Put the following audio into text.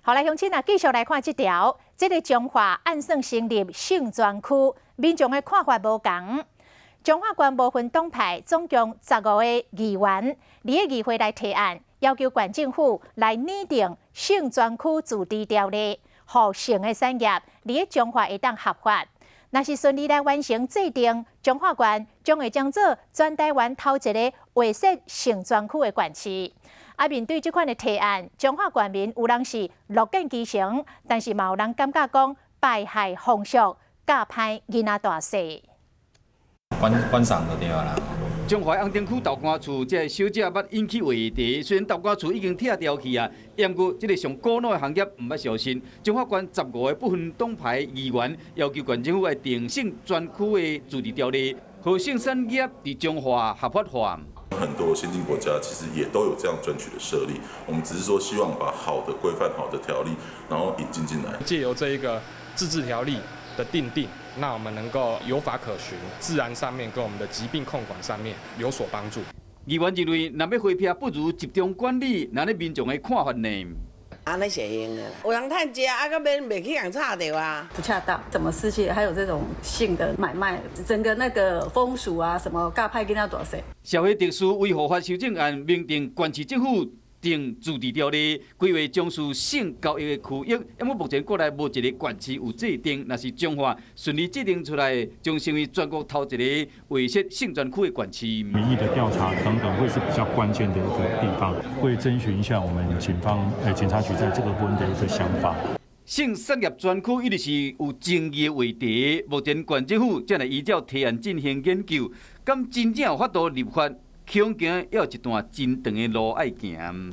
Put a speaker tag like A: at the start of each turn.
A: 好來，鄉親啊，繼續來看這條，這个彰化按算成立性專區，民眾的看法無仝。彰化縣無分黨派，總共十五个議員，佇个議會來提案，要求縣政府來擬定性專區自治條例，予性的產業佇个彰化會當合法。若是順利來完成制定，彰化縣將會將做全台灣頭一个劃設性專區的縣市。啊，面對這款的提案，彰化縣民有人是樂見其成，但是嘛有人感覺講敗害風俗，教歹囡仔大細。
B: 觀觀賞就對啦。
C: 彰化紅燈區豆干厝，這个小姐捌引起話題。雖然豆干厝已經拆掉去啊，毋過這个上古老的行業毋捌消失。彰化縣十五个不分黨派議員要求縣政府來訂性專區的自治條例，予性產業佇彰化合法化。
D: 很多先進國家其實也都有這樣專區的設立，我們只是說希望把好的規範、好的條例，然後引進進來。
E: 借由這一個自治條例的訂定，那我們能夠有法可循，治安上面跟我們的疾病控管上面有所幫助。
C: 議員認為，若欲回避不如集中管理，那呢民眾的看法呢？
F: 按呢是會用的啦，有人趁食啊，閣免袂去共吵著啊。
G: 不恰當，怎麼世界還有這種性的買賣？整個那個風俗啊，什麼教歹囡仔大細。
C: 社會特殊維護法修正案，明定縣市政府定自治條例，規劃從事性交易的區域。毋過目前國內無一个縣市有制定，若是彰化順利制定出來，將成為全國頭一个劃設性專區的縣市。
H: 民意的調查等等，會是比較關鍵的一個地方，會徵詢一下我們警方、警察局在這個部分的一個想法。
C: 性產業專區一直是有爭議的話題，目前縣政府正來依照提案進行研究，敢真正有法度立法，恐驚猶有一段真長的路愛行。